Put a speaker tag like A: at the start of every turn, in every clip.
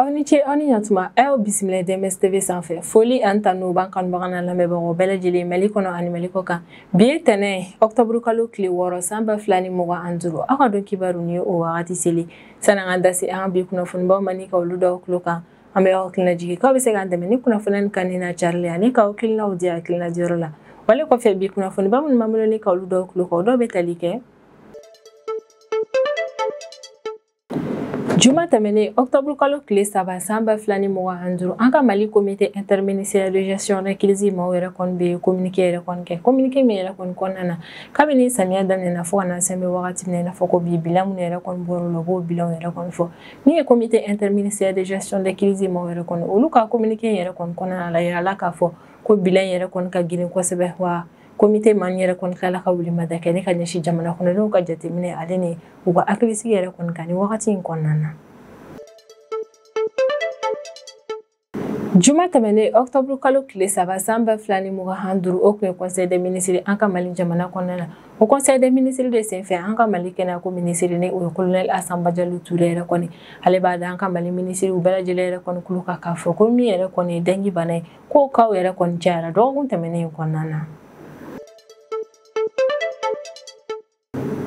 A: Aw ni ce aw ni ɲatuma a y'aw bisimila DMS TV sanfɛ. Foli an tanu b'an kanubaga n'an lamɛnbagaw bɛɛ lajɛlen Mali kɔnɔ ani Mali kɔ kan. Bi ye tɛnɛn octobre kalo tile 6 san 2025. Aw ka don kibaru ni o wagati seli. Sanni an ka da se an ka bi kunnafonibaw ma ni ka olu d'aw tulo kan, an bɛ aw hakilina jigin k'aw bɛ se k'an dɛmɛ ni kunnafoniya kan ni n'a carili ani k'aw hakilinaw di hakilina diyɔrɔ la. Wale kɔfɛ bi kunnafoniba minnu b'an bolo ni ka olu d'aw tulo kan, o dɔw bɛ tali kɛ Juma tɛmɛnen octobre kalo tile 3 san 2025, an ka Mali comité interministériel de gestion de crise maaw yɛrɛ kɔni bɛ communiqué yɛrɛ kɔni kɛ. Communiqué min yɛrɛ kɔni kɔnɔna na, kabini samiya daminɛna fo ka na se an bɛ wagati min na i n'a fɔ ko bi bilan minnu yɛrɛ kɔni bɔr'o la, u b'o bilanw yɛrɛ kɔni fɔ. Min ye comité interministériel de gestion de crise maaw yɛrɛ kɔni, olu ka communiqué yɛrɛ kɔni kɔnɔna la, yirala k'a fɔ ko bilan yɛrɛ kɔni ka girin kosɛbɛ, wa comité maa yɛrɛ kɔni tilala ka wulimada kɛ ne ka ɲɛsin jamana kɔnɔdenw ka jateminɛ ale ni u ka hakilisigi yɛrɛ kɔni kan ni wagati in kɔnɔna na. Juma tɛmɛnen octobre kalo tile 3 san 2025, o tun ye conseil des ministres an ka Mali jamana kɔnɔna na. O conseil des ministres de senfɛ, an ka Mali kɛnɛyako minisiri ni o ye colonel Asan Bajalo Ture yɛrɛ kɔni, ale b'a da an ka Mali minisiriw bɛɛ lajɛlen yɛrɛ kɔni kulo kan k'a fɔ ko min yɛrɛ kɔni ye dengue bana ye, k'o kaw yɛrɛ kɔni cayara dɔgɔkun tɛmɛnen in kɔnɔna na.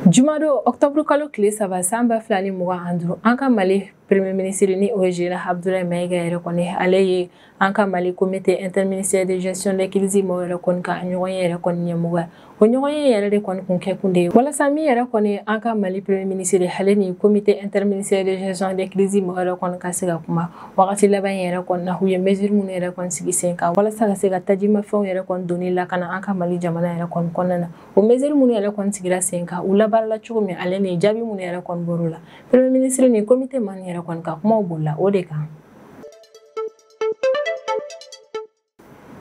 A: Jumadon octobre kalo tile 3 san 2025, an ka Mali premier ministre ni o ye Général Abdoulaye Maïga yɛrɛ kɔni, ale ye an ka Mali comité interministériel de gestion des crises maaw yɛrɛ kɔni ka ɲɔgɔnye yɛrɛ kɔni ɲɛmɔgɔya. O ɲɔgɔnye yɛrɛ de kɔni kun kɛ kun de ye walasa min yɛrɛ kɔni an ka Mali premier ministre ale ni comité interministériel de gestion des crises maaw yɛrɛ kɔni ka se ka kuma wagati laban yɛrɛ kɔni na, u ye mesure minnu yɛrɛ kɔni sigi sen kan walasa ka se ka tajimafɛnw yɛrɛ kɔni donni lakana an ka Mali jamana yɛrɛ kɔni kɔnɔna na. O mesure minnu yɛrɛ kɔni sigira sen kan, u labaarala cogo min ale ni jaabi minnu yɛrɛ kɔni bɔr'o la, premier ministre ni comité maa yɛrɛ kɔni ka kumaw bolila o de kan.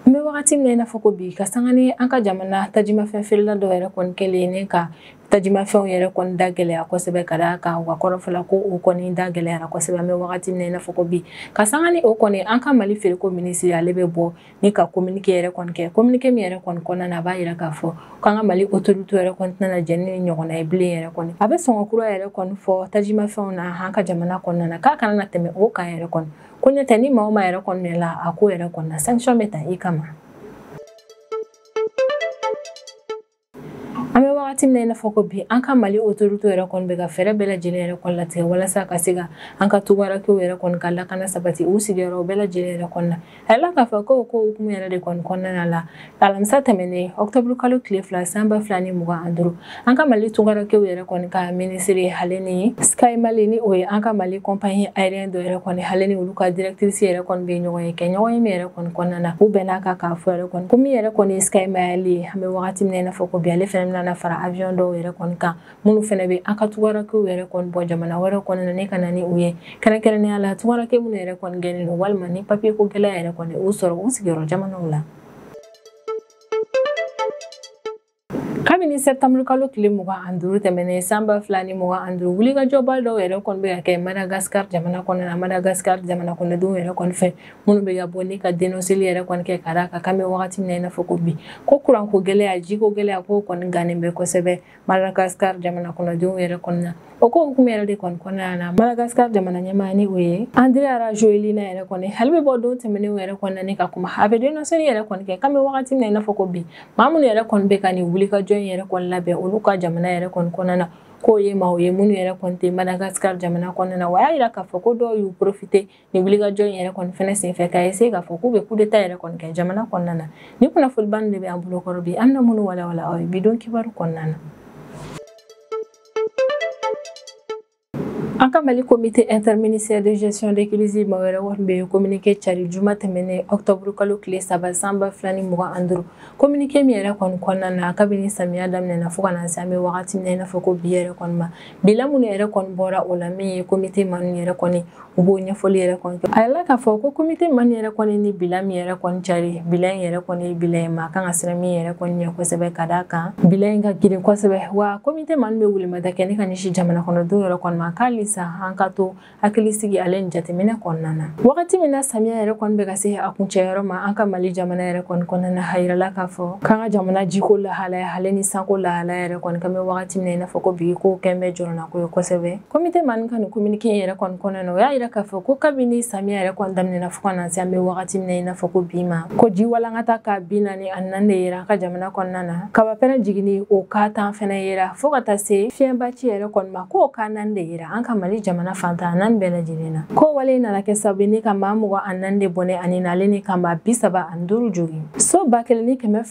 A: N bɛ wagati min na i n'a fɔ ko bi, ka sanga ni an ka jamana tajimafɛn feerela dɔw yɛrɛ kɔni kɛlen ne ka tajimafɛnw yɛrɛ kɔni da gɛlɛya kosɛbɛ, ka d'a kan u ka kɔrɔfɔ la ko o kɔni da gɛlɛyara kosɛbɛ. An bɛ wagati min na i n'a fɔ ko bi, ka sanga ni o kɔni an ka Mali feereko minisiri ale bɛ bɔ ni ka communiqué yɛrɛ kɔni kɛ. Communiqué min yɛrɛ kɔni kɔnɔna na, a b'a yira k'a fɔ k'an ka Mali autorité yɛrɛ kɔni tɛna jɛn ni ɲɔgɔnna ye bilen yɛrɛ kɔni. A bɛ sɔngɔ kura yɛrɛ kɔni fɔ tajimafɛnw na an ka jamana kɔnɔna na, k'a kana na tɛmɛ o kan yɛrɛ kɔni. Ko ɲɛ tɛ ni maa o maa yɛrɛ kɔni minɛla a ko yɛrɛ kɔni na, sanction bɛ ta i kama. An bɛ wagati min na i n'a fɔ ko bi, an ka Mali autorité yɛrɛ kɔni bɛ ka fɛɛrɛ bɛɛ lajɛlen yɛrɛ kɔni latigɛ walasa ka se ka an ka tungarankew yɛrɛ kɔni ka lakana sabati u sigiyɔrɔ bɛɛ lajɛlen yɛrɛ kɔni na. A yirala k'a fɔ ko o hukumu yɛrɛ de kɔni kɔnɔna la, alamisa tɛmɛnen octobre kalo tile 2 san 2025, an ka Mali tungarankew yɛrɛ kɔni ka minisiri ale ni Sky Mali ni o ye an ka Mali compagnie aérienne dɔ yɛrɛ kɔni, ale ni olu ka directrice yɛrɛ kɔni bɛ ɲɔgɔn ye kɛ. Ɲɔgɔn ye min yɛrɛ kɔni kɔnɔna na, u bɛn'a kan k'a fɔ yɛrɛ kɔni ko min yɛrɛ kɔni ye Sky Mali ye, an bɛ wagati min na i n'a fɔ ko bi, ale fɛnɛ bɛna na fara avion dɔw yɛrɛ kɔni kan minnu fɛnɛ bɛ an ka tungarankew yɛrɛ kɔni bɔ jamana wɛrɛ kɔnɔna na ne ka na ni u ye, kɛrɛnkɛrɛnnenya la tungaranke minnu yɛrɛ kɔni gɛnnen don walima ni papier ko gɛlɛya yɛrɛ kɔni u sɔrɔ u sigiyɔrɔ jamanaw la. Kabini septembre kalo tile 25 tɛmɛnen san 2025, wulikajɔba dɔw yɛrɛ kɔni bɛ ka kɛ Madagascar jamana kɔnɔna na, Madagascar jamana kɔnɔdenw yɛrɛ kɔni fɛ minnu bɛ ka bɔ ni ka dénonceli yɛrɛ kɔni kɛ ka d'a kan k'an bɛ wagati min na i n'a fɔ ko bi, ko kuranko gɛlɛya, jiko gɛlɛya k'o kɔni gannen bɛ kosɛbɛ Madagascar jamana kɔnɔdenw yɛrɛ kɔni na. O ko hukumu yɛrɛ de kɔni kɔnɔna na, Madagascar jamana ɲɛmaa ni o ye Andry Rajoelina yɛrɛ kɔni, ale bɛ bɔ don tɛmɛnenw yɛrɛ kɔni na ni ka kuma, a bɛ dénonceli yɛrɛ kɔni kɛ k'an bɛ wagati min na i n'a fɔ ko bi, maa minnu yɛrɛ kɔni bɛ ka nin wulikajɔ in yɛrɛ kɔni labɛn olu ka jamana yɛrɛ kɔni kɔnɔna na, k'o ye maaw ye minnu yɛrɛ kɔni tɛ Madagascar jamana kɔnɔna na. Wa a y'a yira k'a fɔ ko dɔw y'u profiter nin wulikajɔ in yɛrɛ kɔni fɛnɛ senfɛ ka essayer k'a fɔ k'u bɛ coup d'état yɛrɛ kɔni kɛ jamana kɔnɔna na. Ni kunnafoniba ninnu de bɛ an bolo kɔrɔ bi, an bɛna minnu walawala aw ye bi don kibaru kɔnɔna na. An ka Mali comité interministériel de gestion des crises maaw yɛrɛ kɔni bɛ communiqué cari juma tɛmɛnen octobre kalo tile 3 san 2025. Communiqué min yɛrɛ kɔni kɔnɔna na, kabini samiya daminɛna fo ka na se an bɛ wagati min na i n'a fɔ ko bi yɛrɛ kɔni ma, bilan minnu yɛrɛ kɔni bɔra o la, min ye comité maa ninnu yɛrɛ kɔni u b'o ɲɛfɔli yɛrɛ kɔni kɛ. A yirala k'a fɔ ko comité maa ninnu yɛrɛ kɔni ni bilan min yɛrɛ kɔni cari, bilan in yɛrɛ kɔni ye bilan ye maa kan ka siran min yɛrɛ kɔni ɲɛ kosɛbɛ, ka d'a kan bilan in ka girin kosɛbɛ. Wa comité maa ninnu bɛ welemada kɛ ne ka ɲɛsin jamana kɔnɔdenw yɛrɛ kɔni ma, k'ale halisa an ka to hakili sigi ale ni jateminɛ kɔnɔna na. Wagati min na samiya yɛrɛ kɔni bɛ ka se a kuncɛyɔrɔ ma an ka Mali jamana yɛrɛ kɔni kɔnɔna na, a yirala k'a fɔ k'an ka jamana jiko lahalaya ale ni sanko lahalaya yɛrɛ kɔni kan bɛ wagati min na i n'a fɔ ko bi ko kɛn bɛ jɔrɔnako ye kosɛbɛ. Komite maa ka nin communiqué yɛrɛ kɔni kɔnɔna na, o y'a yira k'a fɔ ko kabini samiya yɛrɛ kɔni daminɛna fo ka na se an bɛ wagati min na i n'a fɔ ko bi ma, ko ji walankata ka 44 de yera an ka jamana kɔnɔna na, kabapɛrɛn jiginni o ka 10 fɛnɛ yera, fo ka taa se fiɲɛbaci yɛrɛ kɔni ma k'o ka 4 de yera an ka Mali jamana fantan 4 bɛɛ lajɛlen na. Ko wale nana kɛ sababu ni ka maa 24 de bɔnɛ ani n'ale ni ka maa 35 jogin. So 1237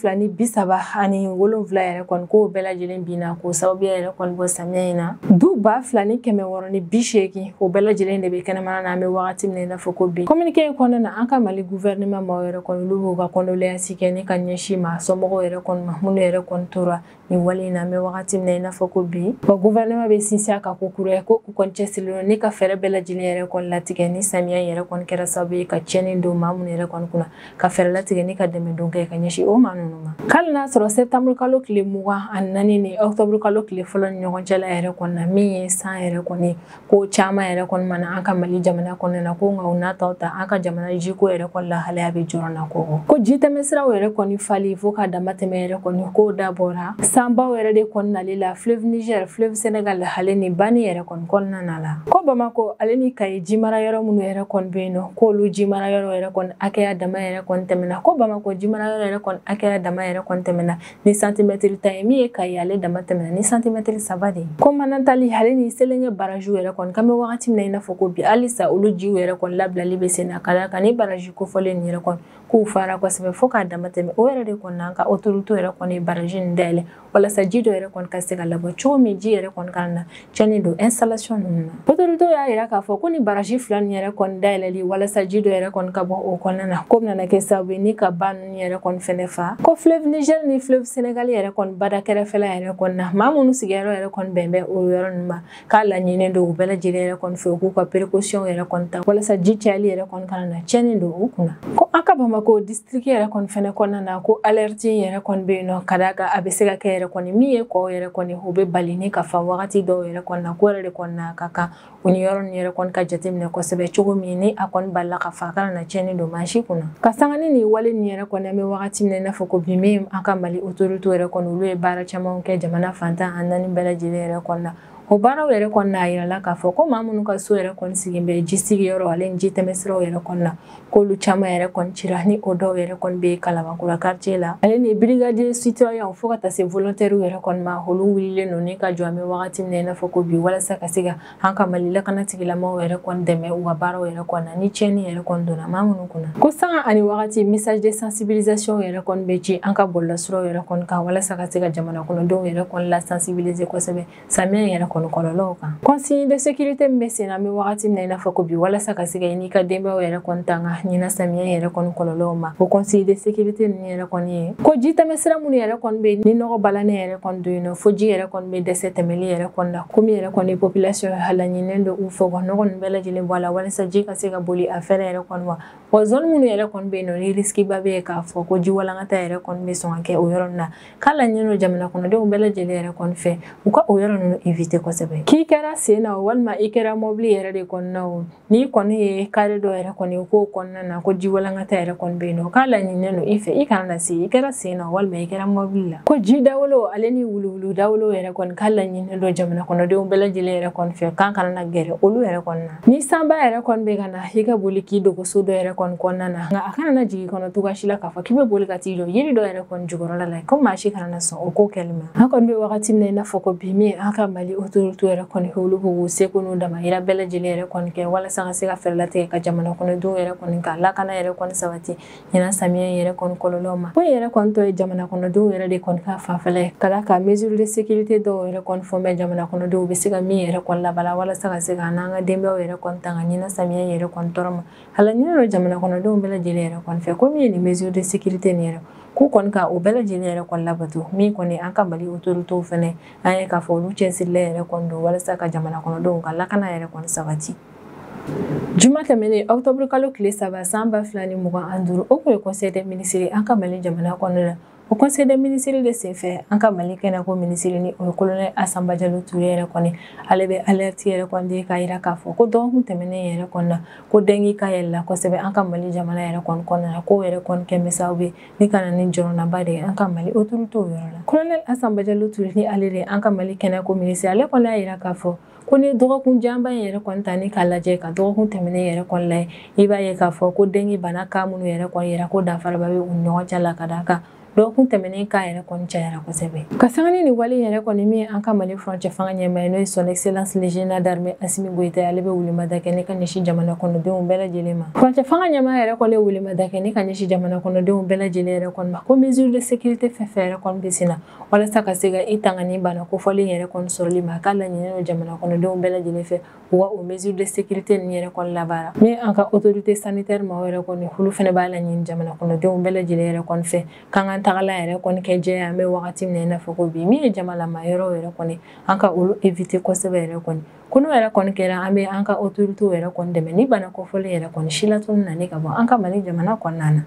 A: yɛrɛ kɔni k'o bɛɛ lajɛlen binna k'o sababuya yɛrɛ kɔni bɔ samiya in na. Du 2680 o bɛɛ lajɛlen de bɛ kɛnɛmana na an bɛ wagati min na i n'a fɔ ko bi. Communiqué in kɔnɔna na, an ka Mali gouvernement maaw yɛrɛ kɔni olu b'u ka condoléance kɛ ni ka ɲɛsin maa somɔgɔw yɛrɛ kɔni ma minnu yɛrɛ kɔni tora nin wale in na an bɛ wagati min na i n'a fɔ ko bi. Wa gouvernement bɛ sinsin a kan ko kura ye ko u kɔni cɛsirilen don ni ka fɛɛrɛ bɛɛ lajɛlen yɛrɛ kɔni latigɛ ni samiya yɛrɛ kɔni kɛra sababu ye ka tiɲɛni don maa minnu yɛrɛ kɔni kunna, ka fɛɛrɛ latigɛ ni ka dɛmɛ don kɛ ka ɲɛsin o maa ninnu ma. Hali n'a sɔrɔ septembre kalo tile 24 ni octobre kalo tile 1 ni ɲɔgɔn cɛla yɛrɛ kɔni na, min ye san yɛrɛ kɔni ko caman yɛrɛ kɔni mana an ka Mali jamana kɔnɔna na, ko nka o n'a taw ta an ka jamana jiko yɛrɛ kɔni lahalaya bɛ jɔrɔ na kɔgɔ. Ko ji tɛmɛsiraw yɛrɛ kɔni fali fo ka dama tɛmɛ yɛrɛ kɔni k'o dabɔra sanbaw yɛrɛ de kɔni nali la fleuve Niger, fleuve Sénégal ale ni bani yɛrɛ kɔni kɔnɔna na la. Ko Bamako ale ni Kayi jimara yɔrɔ minnu yɛrɛ kɔni bɛ yen nɔ, k'olu jimara yɔrɔ yɛrɛ kɔni hakɛya dama yɛrɛ kɔni tɛmɛna. Ko Bamako jimara yɔrɔ yɛrɛ kɔni hakɛya dama yɛrɛ kɔni tɛmɛna ni santimɛtiri 10 ye, min ye Kayi ale dama tɛmɛna ni santimɛtiri 3 de ye. Ko Manantali ale ni Selenge barrage yɛrɛ kɔni kan bɛ wagati min na i n'a fɔ ko bi, halisa olu jiw yɛrɛ kɔni labilali bɛ sen na ka d'a kan ni barrage kofɔlen nin yɛrɛ kɔni k'u fara kosɛbɛ fo k'a dama tɛmɛ. O yɛrɛ de kɔni an ka autorité yɛrɛ kɔni ye barrage nin dayɛlɛ walasa ji dɔ yɛrɛ kɔni ka se ka labɔ cogo min ji yɛrɛ kɔni kana na tiɲɛni don installation ninnu na. Autorité y'a yira k'a fɔ ko ni barrage 2 nin yɛrɛ kɔni dayɛlɛli walasa ji dɔ yɛrɛ kɔni ka bɔ o kɔnɔna na, ko nana kɛ sababu ye ni ka ba ninnu yɛrɛ kɔni fɛnɛ fa. Ko fleuve Niger ni fleuve Sénégal yɛrɛ kɔni bada kɛrɛfɛla yɛrɛ kɔni na, maa minnu sigiyɔrɔ yɛrɛ kɔni bɛn bɛ o yɔrɔ ninnu ma, k'a laɲininen don u bɛɛ lajɛlen yɛrɛ kɔni fɛ u k'u ka précaution yɛrɛ kɔni ta walasa ji cayali yɛrɛ kɔni kana na tiɲɛni don u kunna. Ko an ka Bamako district yɛrɛ kɔni fɛnɛ kɔnɔna na, ko alerte yɛrɛ kɔni bɛ yen nɔ ka d'a kan a bɛ se ka kɛ yɛrɛ kɔni min ye kɔw yɛrɛ kɔni o bɛ bali ni ka fa wagati dɔw yɛrɛ kɔni na, ko yɛrɛ de kɔni na ka kan o ni yɔrɔ ninnu yɛrɛ kɔni ka jateminɛ kosɛbɛ cogo min ni a kɔni balila ka fa a kana na tiɲɛni don maa si kunna. Ka sanga ni nin wale nin yɛrɛ kɔni an bɛ wagati min na i n'a fɔ ko bi, min an ka Mali autorité yɛrɛ kɔni olu ye baara camanw kɛ jamana fantan a 4 bɛɛ lajɛlen yɛrɛ kɔni na. O baaraw yɛrɛ kɔni na, a yirala k'a fɔ ko maa minnu ka so yɛrɛ kɔni sigi bɛ ji sigiyɔrɔ ale ni ji tɛmɛsiraw yɛrɛ kɔni na, k'olu caman yɛrɛ kɔni cira ni o dɔw yɛrɛ kɔni bɛ Kalabankura quartier la ale ni brigadier citoyen fo ka taa se volontaire yɛrɛ kɔni ma, olu wulilen don ni ka jɔ an bɛ wagati min na i n'a fɔ ko bi, walasa ka se ka an ka Mali lakana tigilamaaw yɛrɛ kɔni dɛmɛ u ka baaraw yɛrɛ kɔni na ni tiɲɛni yɛrɛ kɔni donna maa minnu kunna. Ko sanga ani wagati message de sensibilisation yɛrɛ kɔni bɛ ci an ka bɔlɔlɔsiraw yɛrɛ kɔni kan walasa ka se ka jamana kɔnɔdenw yɛrɛ kɔni la sensibiliser kosɛbɛ samiya yɛrɛ kɔni kɔlɔlɔw kan. Consigne de sécurité min bɛ sen na an bɛ wagati min na i n'a fɔ ko bi, walasa ka se ka i n'i ka denbayaw yɛrɛ kɔni tanga ɲinan samiya yɛrɛ kɔni kɔlɔlɔw ma. O consigne de sécurité ninnu yɛrɛ kɔni ye ko ji tɛmɛsira minnu yɛrɛ kɔni bɛ ni nɔgɔ balannen yɛrɛ kɔni don yen nɔ, fo ji yɛrɛ kɔni bɛ dɛsɛ tɛmɛli yɛrɛ kɔni na, komi yɛrɛ kɔni population laɲininen don u fɛ u ka nɔgɔ ninnu bɛɛ lajɛlen bɔ a la walasa ji ka se ka boli a fɛrɛ yɛrɛ kɔni ma. Wa zone minnu yɛrɛ kɔni bɛ yen nɔ ni risque ba bɛ yen k'a fɔ ko ji walankata yɛrɛ kɔni bɛ sɔn ka kɛ o yɔrɔ ninnu na, k'a laɲininen don jamana kɔnɔdenw bɛɛ lajɛlen yɛrɛ kɔni fɛ u ka o yɔrɔ ninnu éviter kosɛbɛ. K'i kɛra sen na o walima i kɛra mobili yɛrɛ de kɔnɔna o, n'i kɔni ye kare dɔ yɛrɛ kɔni k'o kɔnɔna na ko ji walankata yɛrɛ kɔni bɛ yen nɔ, k'a laɲininen don i fɛ i kana na se i kɛra sen na walima i kɛra mobili la. Ko ji dawolo ale ni wuluwulu dawolo yɛrɛ kɔni k'a laɲininen don jamana kɔnɔdenw bɛɛ lajɛlen yɛrɛ kɔni fɛ k'an kana na gɛrɛ olu yɛrɛ kɔni na. Ni sanba yɛrɛ kɔni bɛ ka na i ka boli k'i dogo so dɔ yɛrɛ kɔni kɔnɔna na, nka a kana na jigin kɔnɔ cogoya si la k'a fɔ k'i bɛ boli ka t'i jɔ yiri dɔ yɛrɛ kɔni jukɔrɔla la, ko maa si kana na sɔn o ko kɛli ma. An kɔni bɛ wagati min na i n'a fɔ ko bi, min an ka Mali autorité yɛrɛ kɔni olu b'u seko n'u damayira bɛɛ lajɛlen yɛrɛ kɔni kɛ walasa ka se ka fɛɛrɛ latigɛ ka jamana kɔnɔdenw yɛrɛ kɔni ka lakana yɛrɛ kɔni sabati ɲinan samiya yɛrɛ kɔni kɔlɔlɔw ma. Ko yɛrɛ kɔni tɔ ye jamana kɔnɔdenw yɛrɛ de kɔni ka fanfɛla ye, ka d'a kan mesure de sécurité dɔw yɛrɛ kɔni fɔ bɛ jamana kɔnɔdenw bɛ se ka min yɛrɛ kɔni labala walasa ka se ka n'an ka denbayaw yɛrɛ kɔni tanga ɲinan samiya yɛrɛ kɔni tɔɔrɔ ma. A laɲininen don jamana kɔnɔdenw bɛɛ lajɛlen yɛrɛ kɔni fɛ ko min ye nin mesure de sécurité nin yɛrɛ k'u kɔni ka o bɛɛ lajɛlen yɛrɛ kɔni labato, min kɔni an ka Mali autorités fɛnɛ an ye k'a fɔ olu cɛsirilen yɛrɛ kɔni don walasa ka jamana kɔnɔdenw ka lakana yɛrɛ kɔni sabati. Juma tɛmɛnen octobre kalo tile 3 san 2025, o kun ye conseil des ministres an ka Mali jamana kɔnɔna la. O conseil des ministres de senfɛ, an ka Mali kɛnɛko minisiri, ni o ye colonel Asamba Jalo Ture yɛrɛ kɔni, ale bɛ alerte yɛrɛ kɔni di k'a yira k'a fɔ ko dɔgɔkun tɛmɛnen yɛrɛ kɔni na, ko dengue ka yɛlɛla kosɛbɛ an ka Mali jamana yɛrɛ kɔni kɔnɔna na, k'o yɛrɛ kɔni kɛ bɛ sababu ye ni ka na ni jɔrɔnaba de ye an ka Mali autorité yɔrɔ la. Colonel Asamba Jalo Ture, ni ale de an ka Mali kɛnɛko minisiri, ale kɔni y'a yira k'a fɔ ko ni dɔgɔkun janba in yɛrɛ kɔni ta ni k'a lajɛ, ka dɔgɔkun tɛmɛnen yɛrɛ kɔni lajɛ, i b'a ye k'a fɔ ko dengue bana cas minnu yɛrɛ kɔni yɛrɛ, ko danfaraba bɛ u ni ɲɔgɔn cɛ la, ka d'a kan dɔgɔkun tɛmɛnen cas yɛrɛ kɔni cayara kosɛbɛ. Ka sanga ni nin wale yɛrɛ kɔni min, an ka Mali furancɛ fanga ɲɛmaa ye, n'o ye Son Excellence le Général d'Armée Assimi Goïta, ale bɛ welemada kɛ ne ka ɲɛsin jamana kɔnɔdenw bɛɛ lajɛlen ma. Furancɛ fanga ɲɛmaa yɛrɛ kɔni ye welemada kɛ ne ka ɲɛsin jamana kɔnɔdenw bɛɛ lajɛlen yɛrɛ kɔni ma, ko mesure de sécurité fɛn fɛn yɛrɛ kɔni bɛ sen na walasa ka se ka i tanga ni bana kofɔlen yɛrɛ kɔni sɔrɔli ma, k'a laɲini don jamana kɔnɔdenw bɛɛ lajɛlen fɛ u ka o mesure de sécurité ninnu yɛrɛ kɔni labaara. Min an ka autorité sanitaire maaw yɛrɛ kɔni, olu fana b'a laɲini jamana kɔnɔdenw bɛɛ lajɛlen yɛrɛ kɔni fɛ k'an ka tagala yɛrɛ kɔni kɛ jɛya. An bɛ wagati min na i n'a fɔ ko bi, min ye jamalama yɔrɔw yɛrɛ kɔni, an ka olu éviter kosɛbɛ yɛrɛ kɔni, ko n'o yɛrɛ kɔni kɛra, an bɛ an ka autorité yɛrɛ kɔni dɛmɛ ni bana kɔfɔlen yɛrɛ kɔni silatunu na ka bɔ an ka Mali jamana kɔnɔna na.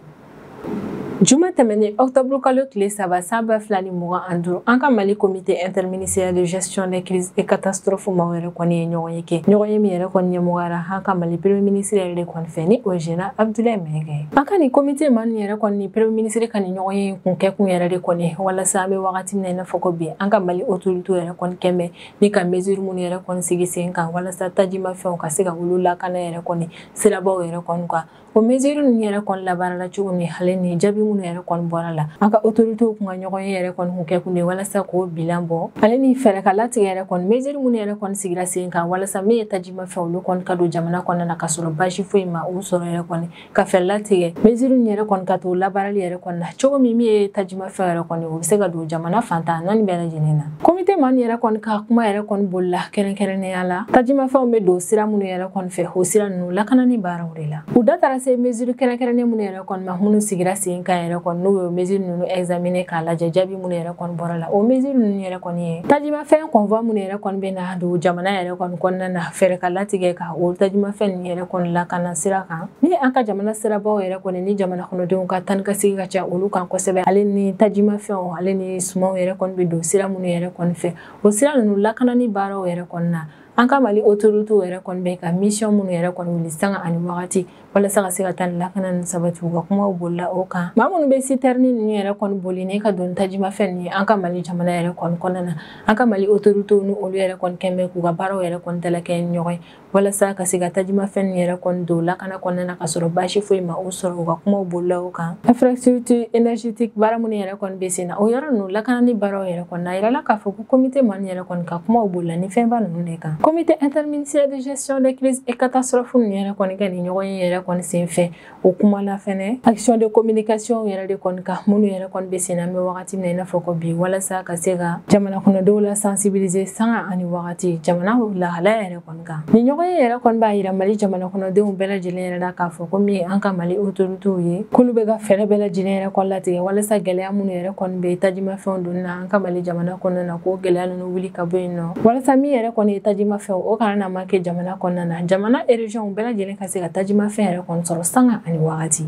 A: Juma tɛmɛnen, octobre kalo tile 3, san 2025, an ka Mali Comité interministériel de gestion des crises et catastrophes maaw yɛrɛ kɔni ye ɲɔgɔn ye kɛ, ɲɔgɔn ye min yɛrɛ kɔni ɲɛmɔgɔyara an ka Mali Premier ministre yɛrɛ de kɔni fɛ, ni o ye Général Abdoulaye Maïga ye. An ka nin comité maa ninnu yɛrɛ kɔni ni Premier ministre ka nin ɲɔgɔn ye kun kɛ kun yɛrɛ de kɔni walasa an bɛ wagati min na i n'a fɔ ko bi, an ka Mali autorité yɛrɛ kɔni kɛn ni ka mesure minnu yɛrɛ kɔni sigi sen kan walasa tajimafɛnw ka se ka olu lakana yɛrɛ kɔni sirabaw yɛrɛ kɔni kan, o mesure ninnu yɛrɛ kɔni labaarala cogo min, ale ni jaabi minnu yɛrɛ kɔni bɔra la. An ka autorité kun ka ɲɔgɔn ye yɛrɛ kɔni kun kɛ kun de walasa k'o bilan bɔ, ale ni fɛɛrɛ ka latigɛ yɛrɛ kɔni mesure minnu yɛrɛ kɔni sigira sen kan walasa min ye tajimafɛn olu kɔni ka don jamana kɔnɔna na ka sɔrɔ baasi foyi ma u sɔrɔ yɛrɛ kɔni, ka fɛɛrɛ latigɛ mesure ninnu yɛrɛ kɔni ka t'o labaarali yɛrɛ kɔni na cogo min, min ye tajimafɛn yɛrɛ kɔni, o bɛ se ka don jamana fantan naani bɛɛ lajɛlen na. Comité maa yɛrɛ kɔni ka kuma yɛrɛ kɔni bolila kɛrɛnkɛrɛnnenya la tajimafɛnw bɛ don sira minnu yɛrɛ kɔni fɛ, o sira ninnu lakanani baaraw de la. U da taara se mesure kɛrɛnkɛrɛnnen minnu yɛrɛ kɔni ma, minnu sigira sen kan yɛrɛ kɔni, n'u ye mesure ninnu examiner k'a lajɛ, jaabi minnu yɛrɛ kɔni bɔra la, o mesure ninnu yɛrɛ kɔni ye tajimafɛn convoi minnu yɛrɛ kɔni bɛ na don jamana yɛrɛ kɔni kɔnɔna na, fɛɛrɛ ka latigɛ ka o tajimafɛn ninnu yɛrɛ kɔni lakana sira kan, ni an ka jamana sirabaw yɛrɛ kɔni ni jamana kɔnɔdenw ka taa ni ka segin ka ca olu kan kosɛbɛ, ale ni tajimafɛnw, ale ni sumanw yɛrɛ kɔni bɛ don sira minnu yɛrɛ kɔni fɛ, o sira ninnu lakanani baaraw yɛrɛ kɔni na. An ka Mali autorité yɛrɛ kɔni bɛ ka mission minnu yɛrɛ kɔni wuli sanga ani wagati walasa ka se ka taa ni lakana ni sabati, u ka kumaw bolila o kan. Maa minnu bɛ citerne ninnu yɛrɛ kɔni boli ni ka don tajimafɛn ninnu ye an ka Mali jamana yɛrɛ kɔni kɔnɔna na, an ka Mali autorité ni olu yɛrɛ kɔni kɛn bɛ k'u ka baaraw yɛrɛ kɔni dalakɛ ni ɲɔgɔn ye walasa ka se ka tajimafɛn ninnu yɛrɛ kɔni don lakana kɔnɔna na ka sɔrɔ baasi foyi ma o sɔrɔ, u ka kumaw bolila o kan. Infrastructure énergétique baara minnu yɛrɛ kɔni bɛ sen na, o yɔrɔ ninnu lakanani baaraw yɛrɛ kɔni na, a yirala k'a fɔ ko comité maa ninnu yɛrɛ kɔni ka kumaw bolila ni fɛnba ninnu de kan. Comité interministériel de gestion des crises et catastrophes ninnu yɛrɛ kɔni kɛ nin ɲɔgɔn ye yɛrɛ kɔni senfɛ, o kumana fɛnɛ action de communication yɛrɛ de kɔni kan minnu yɛrɛ kɔni bɛ sen na an bɛ wagati min na i n'a fɔ ko bi, walasa ka se ka jamana kɔnɔdenw la sensibiliser sanga ani wagati jamana lahalaya yɛrɛ kɔni kan. Nin ɲɔgɔn ye yɛrɛ kɔni b'a yira Mali jamana kɔnɔdenw bɛɛ lajɛlen yɛrɛ la k'a fɔ ko min ye an ka Mali autorités ye, k'olu bɛ ka fɛɛrɛ bɛɛ lajɛlen yɛrɛ kɔni latigɛ walasa gɛlɛya minnu yɛrɛ kɔni bɛ tajimafɛnw donni na an ka Mali jamana kɔnɔna na, k'o gɛlɛya ninnu wuli ka bɔ yen nɔ, walasa min yɛrɛ kɔni ye tajimafɛnw, o kana na manquer jamana kɔnɔna na, jamana région bɛɛ lajɛlen ka se ka tajimafɛn yɛrɛ kɔni sɔrɔ sanga ani wagati.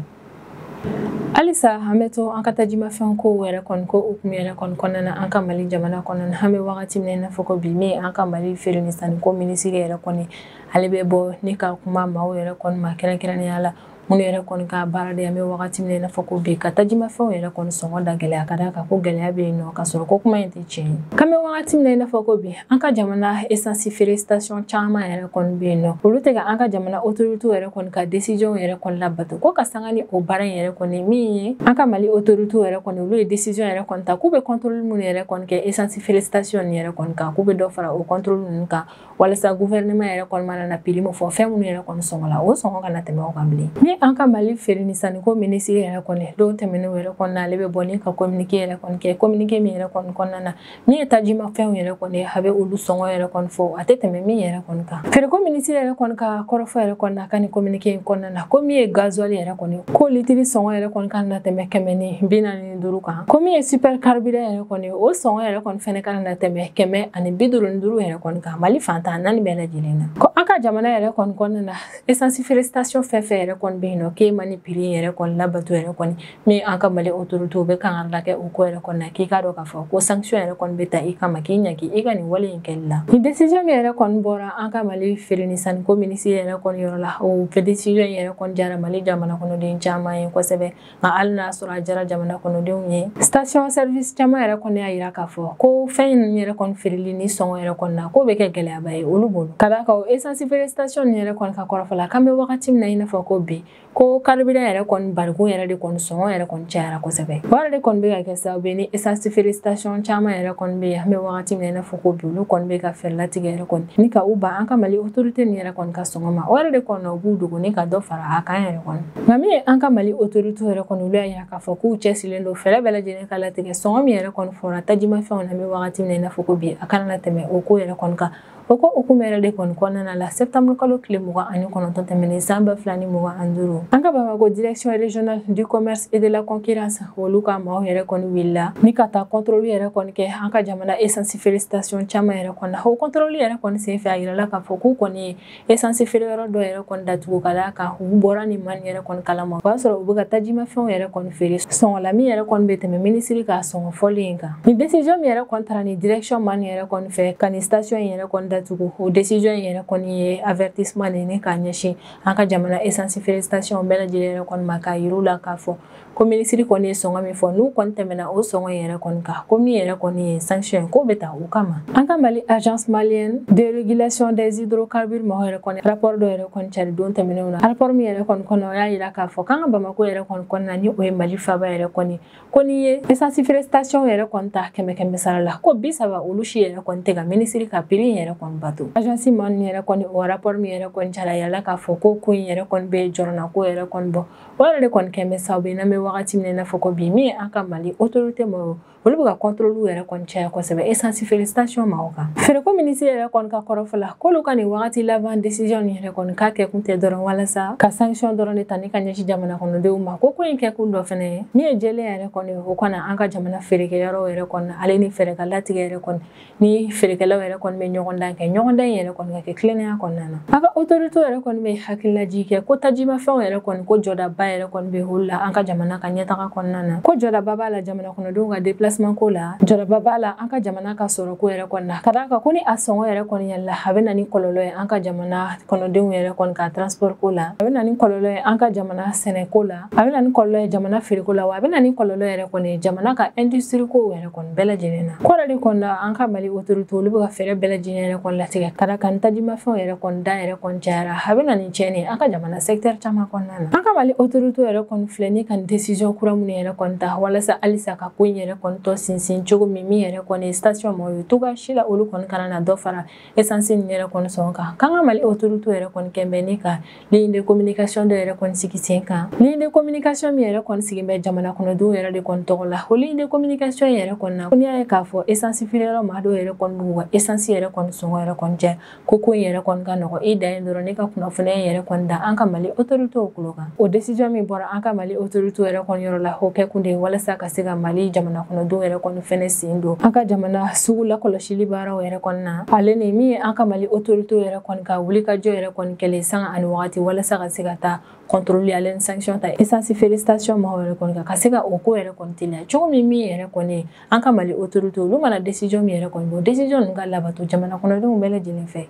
A: Halisa an bɛ to an ka tajimafɛn kow yɛrɛ kɔni ko hukumu yɛrɛ kɔni kɔnɔna na an ka Mali jamana kɔnɔna na. An bɛ wagati min na i n'a fɔ ko bi, min an ka Mali feere ni sanniko minisiri yɛrɛ kɔni, ale bɛ bɔ ni ka kuma maaw yɛrɛ kɔni ma, kɛrɛnkɛrɛnnenya la minnu yɛrɛ kɔni ka baara de, an bɛ wagati min na i n'a fɔ ko bi, ka tajimafɛnw yɛrɛ kɔni sɔngɔ da gɛlɛya, ka d'a kan ko gɛlɛya bɛ yen nɔ, ka sɔrɔ ko kuma in tɛ tiɲɛ ye. K'an bɛ wagati min na i n'a fɔ ko bi, an ka jamana essence feere station caman yɛrɛ kɔni bɛ yen nɔ, olu tɛ ka an ka jamana autorité yɛrɛ kɔni ka décision yɛrɛ kɔni labato, ko ka sanga ni o baara in yɛrɛ kɔni min ye an ka Mali autorité yɛrɛ kɔni, olu ye décision yɛrɛ kɔni ta k'u bɛ contrôle minnu yɛrɛ kɔni kɛ essence feere station yɛrɛ kɔni kan, k'u bɛ dɔ fara o contrôle ninnu kan walasa gouvernement yɛrɛ kɔni mana na prix min fɔ fɛn minnu yɛrɛ kɔni sɔngɔ la, o sɔngɔ kana tɛmɛ o kan bilen. Ni an ka Mali feere ni sanniko minisiri yɛrɛ kɔni, don tɛmɛnenw yɛrɛ kɔni na, ale bɛ bɔ ni ka communiqué yɛrɛ kɔni kɛ, communiqué min yɛrɛ kɔni kɔnɔna na, min ye tajimafɛnw yɛrɛ kɔni, a bɛ olu sɔngɔ yɛrɛ kɔni fɔ, a tɛ tɛmɛ min yɛrɛ kɔni kan. Feereko minisiri yɛrɛ kɔni ka kɔrɔfɔ yɛrɛ kɔni na ka nin communiqué in kɔnɔna na, ko min ye gasoil yɛrɛ kɔni, ko litiri sɔngɔ yɛrɛ kɔni kana na tɛmɛ 145 kan, ko min ye super carburant yɛrɛ kɔni, o sɔngɔ yɛrɛ kɔni fɛnɛ kana na tɛmɛ 155 yɛrɛ kɔni kan Mali fantan naani bɛɛ lajɛlen na. Ko an ka jamana yɛrɛ kɔni kɔnɔna na, essence feere station fɛn fɛn yɛrɛ kɔni bɛ bɛ yen nɔ k'e ma ni prix yɛrɛ kɔni labato yɛrɛ kɔni min an ka Mali autorité bɛ kan ka kɛ o ko yɛrɛ kɔni na, k'i k'a dɔn k'a fɔ ko sanction yɛrɛ kɔni bɛ ta i kama k'i ɲangi i ka nin wale in kɛli la. Ni décision min yɛrɛ kɔni bɔra an ka Mali feere ni sanniko minisiri yɛrɛ kɔni yɔrɔ la, o décision yɛrɛ kɔni diyara Mali jamana kɔnɔden caman ye kosɛbɛ. Nka hali n'a sɔrɔ a diyara jamana kɔnɔdenw ye, station service caman yɛrɛ kɔni y'a yira k'a fɔ ko fɛn ninnu yɛrɛ kɔni feereli ni sɔngɔ yɛrɛ kɔni na k'o bɛ kɛ gɛlɛyaba ye olu bolo. Ka d'a kan essence feere station nin yɛrɛ kɔni ka kɔrɔfɔ la, k'an bɛ wagati min na i n'a fɔ ko bi, ko carburant yɛrɛ kɔni barikon yɛrɛ de kɔni sɔngɔ yɛrɛ kɔni cayara kosɛbɛ. O yɛrɛ de kɔni bɛ ka kɛ sababu ye ni essence feere station caman yɛrɛ kɔni bɛ yen an bɛ wagati min na i n'a fɔ ko bi, olu kɔni bɛ ka fɛɛrɛ latigɛ yɛrɛ kɔni ni ka u ban an ka Mali autorité nin yɛrɛ kɔni ka sɔngɔ ma. O yɛrɛ de kɔni u b'u dogo ni ka dɔ fara a kan yɛrɛ kɔni. Nka min ye an ka Mali autorité yɛrɛ kɔni, olu y'a yira k'a fɔ k'u cɛsirilen don fɛɛrɛ bɛɛ lajɛlen ka latigɛ sɔngɔ min yɛrɛ kɔni fɔra tajimafɛnw na an bɛ wagati min na i n'a fɔ ko bi, a kana na tɛmɛ o ko yɛrɛ kɔni kan. O ko hukumu yɛrɛ de kɔni kɔnɔna la, septembre kalo tile 29 tɛmɛnen san 2025, an ka Bamako direction régionale du commerce et de la concurrence olu ka maaw yɛrɛ kɔni wulila ni ka taa contrôle yɛrɛ kɔni kɛ an ka jamana essence feere station caman yɛrɛ kɔni na. O contrôle yɛrɛ kɔni senfɛ, a yirala k'a fɔ k'u kɔni ye essence feere yɔrɔ dɔ yɛrɛ kɔni datugu ka d'a kan u bɔra nin maa nin yɛrɛ kɔni kalama. O y'a sɔrɔ u bɛ ka tajimafɛnw yɛrɛ kɔni feere sɔngɔ la min yɛrɛ kɔni bɛ tɛmɛ minisiri ka sɔngɔ fɔlen in kan. Nin décision min yɛrɛ kɔni taara nin direction maa nin yɛrɛ kɔni fɛ ka nin station in yɛrɛ kɔni datugu, o décision in yɛrɛ kɔni ye avertissement de ni k'a ɲɛsin an ka jamana essence feere station bɛɛ lajɛlen yɛrɛ kɔni ma, k'a yir'u la k'a fɔ ko minisiri kɔni ye sɔngɔ min fɔ, n'u kɔni tɛmɛna o sɔngɔ in yɛrɛ kɔni kan, ko min yɛrɛ kɔni ye sanction k'o bɛ ta u kama. An ka Mali agence malienne de régulation des hydrocarbures mɔgɔw yɛrɛ kɔni rapport dɔ yɛrɛ kɔni cari don tɛmɛnenw na. Rapport min yɛrɛ kɔni kɔnɔ, o y'a yira k'a fɔ k'an ka Bamako yɛrɛ kɔni kɔnɔna, ni o ye Mali faaba yɛrɛ kɔni, ko n'i ye essence feere station yɛrɛ kɔni ta 100 sara la, ko 30 olu si yɛrɛ kɔni tɛ ka minisiri ka prix in yɛrɛ kɔni bato. Agence maa ninnu yɛrɛ kɔni o rapport min yɛrɛ kɔni cari, a yirala k'a fɔ ko in yɛrɛ kɔni bɛ jɔrɔna ko yɛrɛ kɔni bɔ. O yɛrɛ de kɔni kɛn bɛ sababu ye n'an bɛ wagati min na i n'a fɔ ko bi, min ye an ka Mali autorité mɔgɔw, olu bɛ ka contrôle yɛrɛ kɔni caya kosɛbɛ essence feere station maaw kan. Feereko minisiri yɛrɛ kɔni ka kɔrɔfɔ la, k'olu ka nin wagati laban décision nin yɛrɛ kɔni k'a kɛ kun tɛ dɔrɔn walasa ka sanction dɔrɔn de ta ni ka ɲɛsin jamana kɔnɔdenw ma, ko in kɛ kun dɔ fɛnɛ ye min ye jɛlen yɛrɛ kɔni, o kɔni an ka jamana feerekɛyɔrɔw yɛrɛ kɔni ale ni fɛɛrɛ ka latigɛ yɛrɛ kɔni ni feerekɛlaw yɛrɛ kɔni bɛ ɲɔgɔn dan kɛ, ɲɔgɔn dan in yɛrɛ kɔni ka kɛ tilennenya kɔnɔna na. An ka autorité yɛrɛ kɔni bɛ hakililajigin kɛ ko tajimafɛnw yɛrɛ kɔni ko jɔdaba yɛrɛ kɔni bɛ olu la an ka jamana ka ɲɛtaga kɔnɔna na, ko jɔdaba b'a la jamana kɔnɔdenw ka déplacement ko la, jɔdaba b'a la an ka jamana ka sɔrɔ ko yɛrɛ kɔni na, ka d'a kan ko ni a sɔngɔ yɛrɛ kɔni yɛlɛla, a bɛ na ni kɔlɔlɔ ye an ka jamana kɔnɔdenw yɛrɛ kɔni ka transport ko la, a bɛ na ni kɔlɔlɔ ye an ka jamana sɛnɛ ko la, a bɛ na ni kɔlɔlɔ ye jamana feere ko la, wa a bɛ na ni kɔlɔlɔ yɛrɛ kɔni ye jamana ka industrie ko yɛrɛ kɔni bɛɛ lajɛlen na. Ko yɛrɛ de kɔni na, an ka Mali autorité olu bɛ ka fɛɛrɛ bɛɛ lajɛlen yɛrɛ kɔni latigɛ ka d'a kan tajimafɛnw yɛrɛ kɔni da yɛrɛ kɔni cayara, a bɛ na ni tiɲɛni ye an ka jamana secteur caman kɔnɔna na. An ka Mali autorité yɛrɛ kɔni filɛ ni ka nin décision kura minnu yɛrɛ kɔni ta walasa halisa ka ko in yɛrɛ kɔni tɔ sinsin cogo min yɛrɛ kɔni station mɔgɔw ye togoya si la olu kɔni kana na dɔ fara essence nin yɛrɛ kɔni sɔngɔ kan. K'an ka Mali autorité yɛrɛ kɔni kɛn bɛ ni ka ligne de communication dɔ yɛrɛ kɔni sigi sen kan, ligne de communication min yɛrɛ kɔni sigi bɛ jamana kɔnɔdenw yɛrɛ de kɔni tɔgɔ la. O ligne de communication yɛrɛ kɔni na, ko n'i y'a ye k'a fɔ essence feere yɔrɔ maa dɔw yɛrɛ kɔni b'u ka essence yɛrɛ kɔni sɔngɔ yɛrɛ kɔni caya, ko in yɛrɛ kɔni ka nɔgɔ, i dan ye dɔrɔn ne ka kunnafoniya yɛrɛ kɔni da an ka Mali autorité kulo kan. O décision min bɔra an ka Mali autorité yɛrɛ kɔni yɔrɔ la, o kɛ kun de ye walasa ka se ka Mali jamana kɔnɔdenw yɛrɛ kɔni fɛnɛ sen don an ka jamana sugu lakɔlɔsili baaraw yɛrɛ kɔni na, ale ni min ye an ka Mali autorité yɛrɛ kɔni ka wulikajɔ yɛrɛ kɔni kɛlen sanga ani wagati walasa ka se ka taa contrôle ale ni sanction ta essence feere station maaw yɛrɛ kɔni kan, ka se ka o ko yɛrɛ kɔni teliya cogo min yɛrɛ kɔni ye an ka Mali autorité olu mana décision min yɛrɛ kɔni bɔ, décision ninnu ka labato jamana kɔnɔdenw bɛɛ lajɛlen fɛ.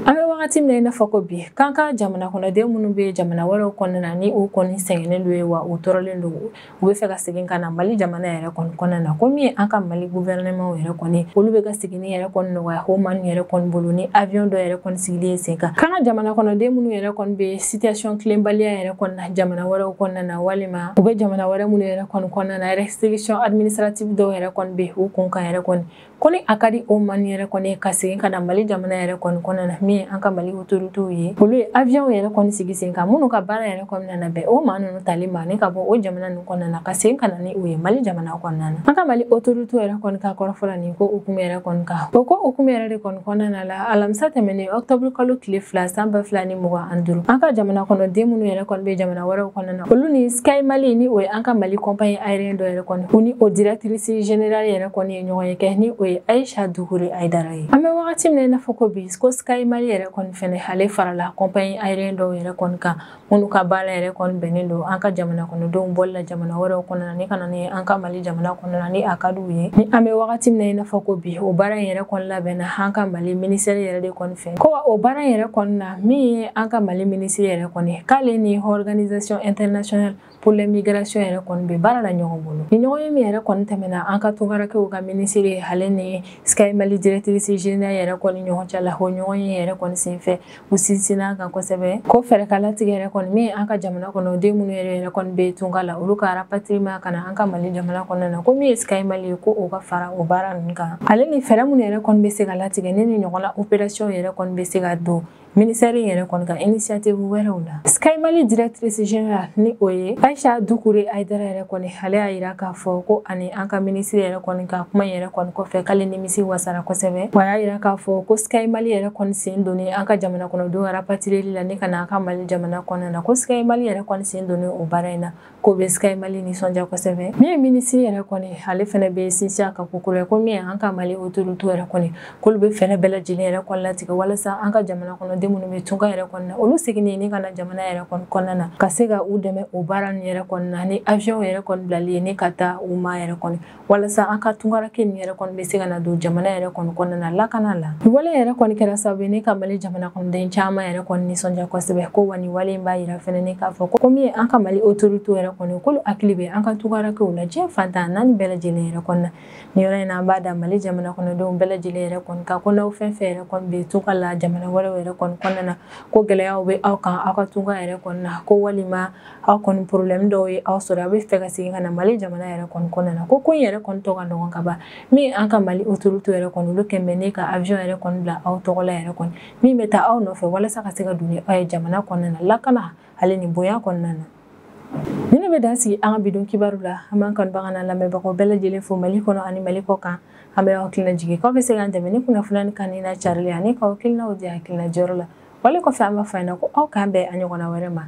A: An bɛ wagati min na i n'a fɔ ko bi, k'an ka jamana kɔnɔden minnu bɛ jamana wɛrɛw kɔnɔna na ni u kɔni sɛgɛnnen don ye wa u tɔɔrɔlen don, u bɛ fɛ ka segin ka na Mali jamana yɛrɛ kɔni kɔnɔna na, ko min ye an ka Mali gouvernement yɛrɛ kɔni olu bɛ ka seginni yɛrɛ kɔni nɔgɔya o maa ninnu yɛrɛ kɔni bolo ni avion dɔ yɛrɛ kɔni sigili ye sen kan. K'an ka jamana kɔnɔden minnu yɛrɛ kɔni bɛ situation tilenbaliya yɛrɛ kɔni na jamana wɛrɛw kɔnɔna na, walima u bɛ jamana wɛrɛ minnu yɛrɛ kɔni kɔnɔna na, restriction administrative dɔw yɛrɛ kɔni bɛ u kun kan yɛrɛ kɔni, ko ni a ka di o maa ninnu yɛrɛ kɔni ka segin ka na Mali jamana yɛrɛ kɔni kɔnɔna na, min ye an ka Mali autorités ye, olu ye avion yɛrɛ kɔni sigi sen kan minnu ka baara yɛrɛ kɔni nana bɛn o maa ninnu tali ma ni ka bɔ o jamana ninnu kɔnɔna na ka segin ka na ni u ye Mali jamana kɔnɔna na. An ka Mali autorités yɛrɛ kɔni ka kɔrɔfɔ la nin ko hukumu yɛrɛ kɔni kan, o ko hukumu yɛrɛ de kɔni kɔnɔna la, alamisa tɛmɛnen octobre kalo tile 2 san 2025, an ka jamana kɔnɔden minnu yɛrɛ kɔni bɛ jamana wɛrɛw kɔnɔna na, olu ni Sky Mali ni o ye an ka Mali compagnie aérienne dɔ yɛrɛ kɔni, u ni o directrice générale yɛrɛ kɔni ye ɲɔgɔn ye kɛ ni o ye Aïcha Doucouré Aïdara ye. An bɛ wagati min na i n'a fɔ ko bi, ko Sky Mali Mali yɛrɛ kɔni fɛnɛ ale farala compagnie aérienne dɔw yɛrɛ kɔni kan minnu ka baara yɛrɛ kɔni bɛnnen don an ka jamana kɔnɔdenw bɔli la jamana wɛrɛw kɔnɔna na ni ka na ni an ka Mali jamana kɔnɔna na ni a ka d'u ye. Ni an bɛ wagati min na i n'a fɔ ko bi, o baara in yɛrɛ kɔni labɛnna an ka Mali ministère yɛrɛ de kɔni fɛ. Ko wa o baara in yɛrɛ kɔni na, min ye an ka Mali ministre yɛrɛ kɔni, k'ale ni Organisation internationale pour les migrations yɛrɛ kɔni bɛ baara la ɲɔgɔn bolo. Ni ɲɔgɔn ye min yɛrɛ kɔni tɛmɛna an ka tunkarakɛw ka ministre ale ni Sky Mali directrice générale yɛrɛ kɔni ɲɔgɔn cɛ la, o ɲɔgɔn ye yɛrɛ kɔni senfɛ, u sinsinna kan kosɛbɛ ko fɛɛrɛ ka latigɛ yɛrɛ kɔni min an ka jamana kɔnɔ den minnu yɛrɛ kɔni bɛ tunga la, olu ka rapatriement ka na an ka Mali jamana kɔnɔna na, ko min ye Sky Mali ye, ko o ka fara o baara ninnu kan, ale ni fɛɛrɛ minnu yɛrɛ kɔni bɛ se ka latigɛ ni ɲɔgɔn la opération yɛrɛ kɔni bɛ se ka don ministère yɛrɛ kɔni ka initiative wɛrɛw la. Sky Mali directrice générale ni o ye Aïcha Doucouré Aïdara yɛrɛ kɔni, ale y'a yira k'a fɔ ko ani an ka ministre yɛrɛ kɔni ka kuma yɛrɛ kɔni kɔfɛ, k'ale nimisi wasara kosɛbɛ. Wa y'a yira k'a fɔ ko Sky Mali yɛrɛ kɔni sen donni an ka jamana kɔnɔdenw rapatrier la ni ka na an ka Mali jamana kɔnɔna na, ko Sky Mali yɛrɛ kɔni sen donni o baara in na, k'o bɛ Sky Mali nisɔndiya kosɛbɛ. Min ye ministre yɛrɛ kɔni, ale fɛnɛ bɛ sinsin a kan ko kura ko min ye an ka Mali autorité yɛrɛ kɔni, k'olu bɛ fɛɛrɛ bɛɛ lajɛlen yɛrɛ kɔni latigɛ walasa an ka jamana kɔnɔden minnu bɛ tunga yɛrɛ kɔni na, olu seginni ni ka na jamana yɛrɛ kɔni kɔnɔna na, ka se ka u dɛmɛ o baara ninnu yɛrɛ kɔni na ni avion yɛrɛ kɔni bilali ye ni ka taa u ma yɛrɛ kɔni, walasa an ka tunkarakɛ ninnu yɛrɛ kɔni bɛ se ka na don jamana yɛrɛ kɔni kɔnɔna na lakana la. Nin wale yɛrɛ kɔni kɛra sababu ye ne ka Mali jamana kɔnɔden caman yɛrɛ kɔni nisɔndiya kosɛbɛ, ko wa nin wale in b'a yira fɛnɛ ne k'a fɔ ko min ye an ka Mali autorité yɛrɛ kɔni, k'olu hakili bɛ an ka tunkarakɛw la diɲɛ fantan naani bɛɛ lajɛlen yɛrɛ kɔni na. Nin yɔrɔ in na, an b'a da Mali jamana kɔnɔdenw bɛɛ lajɛlen yɛrɛ kɔni kan ko n'aw fɛn fɛn yɛrɛ kɔni bɛ tunga la jamana wɛrɛw yɛrɛ kɔni kɔnɔna na, ko gɛlɛyaw bɛ aw kan aw ka tunga yɛrɛ kɔni na, ko walima aw kɔni problème dɔw ye aw sɔrɔ, aw bɛ fɛ ka segin ka na Mali jamana yɛrɛ kɔni kɔnɔna na, ko in yɛrɛ kɔni tɔ ka nɔgɔn ka ban. Min an ka Mali autorité yɛrɛ kɔni, olu kɛn bɛ ne ka avion yɛrɛ kɔni bila aw tɔgɔ la yɛrɛ kɔni, min bɛ taa aw nɔfɛ walasa ka se ka don ni aw ye jamana kɔnɔna na lakana ale ni bonya kɔnɔna na. Ni ne bɛ dan sigi an ka bidon kibaru la, an b'an kanubaga n'an lamɛnbagaw bɛɛ lajɛlen fo Mali kɔnɔ ani Mali kɔ kan. An bɛ aw hakilina jigin k'aw bɛ se k'an dɛmɛ ni kunnafoniya kan na carili ani k'aw hakilinaw di hakilina jɔyɔrɔ la. Wale kɔfɛ, an b'a fɔ a ɲɛna ko aw k'an bɛn a ɲɔgɔnna wɛrɛ ma.